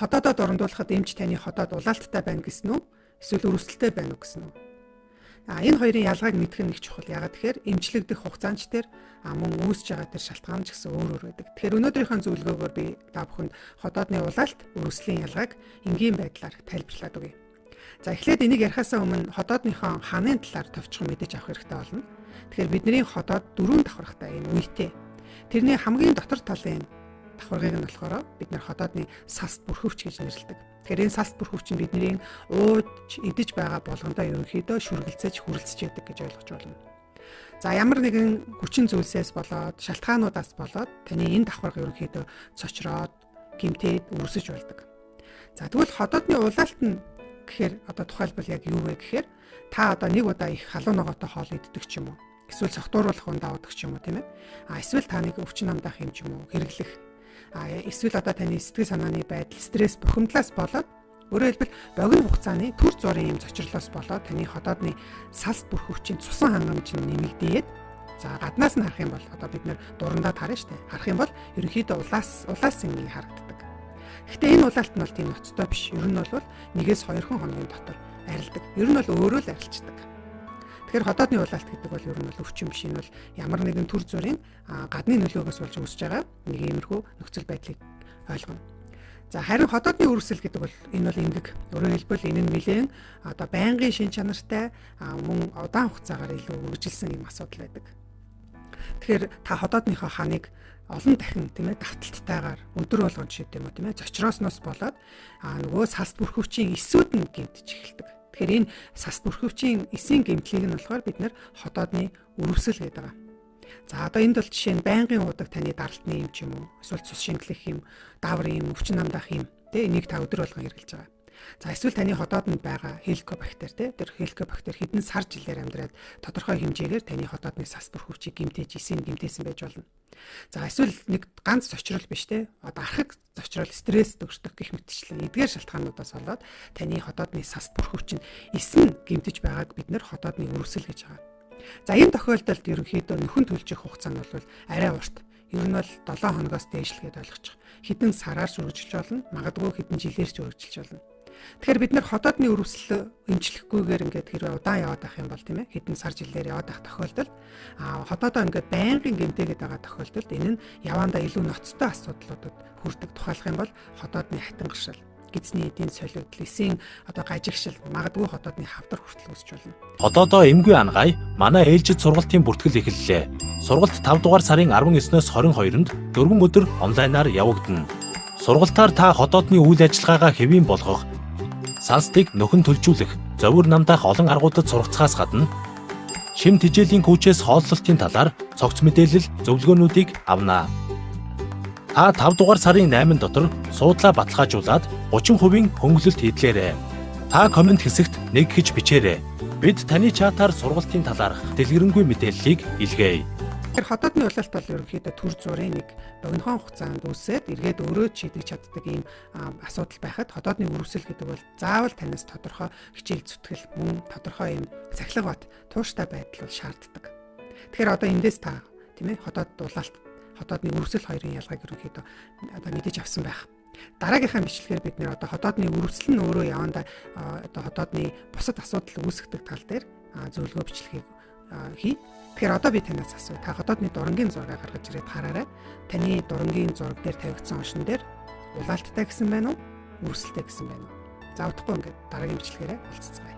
Ходоодоо дурандуулахад эмч таны ходоод улаалттай байна гэсэн үү? Эсвэл өрсөлдөлтэй байна уу гэсэн үү? Энэ хоёрын ялгааг мэдэх нь их чухал. Яагаад тэгэхээр эмчлэгдэх хугацаанд ч тэр мөн үүсэж байгаа тэр шалтгаан ч гэсэн өөр өөр байдаг. Тэгэхээр өнөөдрийнхөө зөвлөгөөгөөр би та бүхэнд ходоодны улаалт, өрсөлийн ялгааг энгийн байдлаар тайлбарлаад өгье. За, эхлээд энийг ярихаасаа өмнө ходоодныхоо ханын талаар товчхон мэдэж авах хэрэгтэй болно. Тэгэхээр бидний ходоод дөрвөн давхаргатай, энэ үетэй. Тэрний хамгийн дотор талын давхаргыг нь болохоор бид нар ходоодны салст бүрхөвч гэж нэрлэдэг. Тэгэхээр энэ салст бүрхөвч нь бидний ууж идэж байгаа болгондоо ерөнхийдөө шүргэлцэж, хүрэлцэж яадаг гэж ойлгож байна. За, ямар нэгэн хүчин зүйлсээс болоод, шалтгаануудаас болоод таны энэ давхарга ерөнхийдөө цочроод, гэмтээд, өрсөж болдог. За, тэгвэл ходоодны улаалт нь гэхээр одоо тухайлбал яг юу вэ гэхээр та одоо нэг удаа их халуун ногоотой хоол иддэг ч юм уу, эсвэл цогтууруулах үнд авдаг ч юм уу, тийм ээ. А эсвэл та нэг өвчин намдаах юм ч юм уу хэрэглэх. Эсвэл одоо таны сэтгэл санааны байдал, стресс, бухимдлаас болоод, өөрөөр хэлбэл, богино хугацааны түр зуурын юм зочрлоос болоод таны ходоодны салст бүрхөвчийн цусан хангамж нь нэмэгдээд, за, гаднаас нь харах юм бол одоо бид нэр дурандаад харна штэ. Харах юм бол ерөнхийдөө улаас юм харагддаг. Гэхдээ энэ улаалт нь бол тийм ноцтой биш. Ер нь бол 1-2 хоногийн дотор арилдаг. Ер нь бол өөрөө л арилчдаг. Тэгэхээр ходоодны улаалт гэдэг бол ер нь бол өвчин биш. Энэ бол ямар нэгэн түр зуурын гадны нөлөөгөөс болж үүсэж байгаа нэг иймэрхүү нөхцөл байдлыг ойлгоно. За, харин ходоодны өрсөл гэдэг бол энэ бол эмгэг. Өөрөөр хэлбэл, энэ нь нэлээн одоо байнгын шин чанартай, мөн удаан хугацаагаар илүү үргэлжилсэн юм асуудал байдаг. Тэгэхээр та ходоодныхоо ханыг олон дахин, тийм ээ, давталттайгаар өдөр болгон ч гэдэм үү, тийм ээ, зочроосноос болоод нөгөө салст бүрхөвчийн эсүүд нь гэмтэж эхэлдэг. Тэгэхээр энэ салст бүрхөвчийн эсийн гэмтлийг нь болохоор бид нэр ходоодны өрөвсөл гэдэг байгаа. За, одоо энд бол жишээ нь байнгын уудаг таны даралтны юм ч юм уу, эсвэл цус шингэлэх юм, даавар юм, өвчин намдаах юм, тэ, энийг та өдөр болгон хэрэглэж байгаа. За, эсвэл таны ходоодонд байгаа хеликобактер, тэ, тэр хеликобактер хэдэн сар жилээр амьдраад тодорхой хэмжээгээр таны ходоодны сас бүрхөвчийг гэмтээж, эсийг гэмтээсэн байж болно. За, эсвэл нэг ганц зочрол биш, те. Одоо архаг зочрол, стресс төгсдөх гэх мэтчлэн эдгээр шалтгаануудаас болоод таны ходоодны сас бүрхөвч нь эс нь гэмтэж байгааг бид нэр ходоодны өрөвсөл гэж байгаа. За, энэ тохиолдолд ерөнхийдөө нөхөн төлжих хугацаа нь бол арай урт. Ер нь бол 7 хоногоос дээш л гэдээ ойлгочих. Хэдэн сараар ч үргэлжилж болно, магадгүй хэдэн жилээр ч үргэлжилж болно. Тэгэхээр бид нэр ходоодны өрөвсөл эмчлэхгүйгээр ингээд хэрвээ удаан яваад байх юм бол, тийм ээ, хэдэн сар жилээр яваад байх тохиолдолд, ходоодоо ингээд байнгын гэмтээгээд байгаа тохиолдолд энэ нь яваандаа илүү ноцтой асуудлуудад хүрдэг. Тухайлах юм бол ходоодны хатангаршил, гидсний эдийн солигдол, эсийн одоо гажигшил, магадгүй ходоодны хавдар хүртэл үүсч болно. Ходоодоо эмгүй ангай манай ээлжид сургалтын бүртгэл эхэллээ. Сургалт 5 дугаар сарын 19-ноос 22-нд 4 өдөр онлайнаар явагдана. Сургалтаар та ходоодны үйл ажиллагаагаа хэвийн болгох, салстыг нөхөн төлжүүлэх, зовир намдаах олон аргуудад суралцахаас гадна шим тэжээлийн хүчээс хооллолтын талаар цогц мэдээлэл, зөвлөгөөнүүдийг авна. Та 5 дугаар сарын 8 дотор суудлаа баталгаажуулаад 30% хөнгөлөлт хийдлээрэй. Та коммент хэсэгт нэг гэж бичээрэй. Бид таны чатаар сургалтын талаарх дэлгэрэнгүй мэдээллийг илгээе. Тэгэхээр ходоодны улаалт бол ерөнхийдөө түр зуурын нэг богинохон хугацаанд үүсээд эргээд өөрөө ч шийдэж чаддаг ийм асуудал байхад, ходоодны өрөвсөл гэдэг бол заавал танаас тодорхой хичээл зүтгэл, мөн тодорхой ийм сахилга бат, тууштай байдал бол шаарддаг. Тэгэхээр одоо эндээс та, тийм ээ, ходоод улаалт, ходоодны өрөвсөл хоёрын ялгааг ерөнхийдөө одоо мэдэж авсан байх. Дараагийнхаа бичлэгээр бид нэр одоо ходоодны өрөвсөл нь өөрөө явандаа одоо ходоодны бусад асуудал үүсгдэг тал дээр зөвлөгөө бичлэгийг хий. Тэгэхээр одоо би танаас асууя. Та ходоодны дурангийн зургийг гаргаж ирээд хараарай. Таны дурангийн зураг дээр тавигдсан оншин дээр улаалттай гэсэн байна уу? Өрсөлтэй гэсэн байна уу? За, удахгүй ингээд дараагийн бичлэгээрээ уулзцгаая.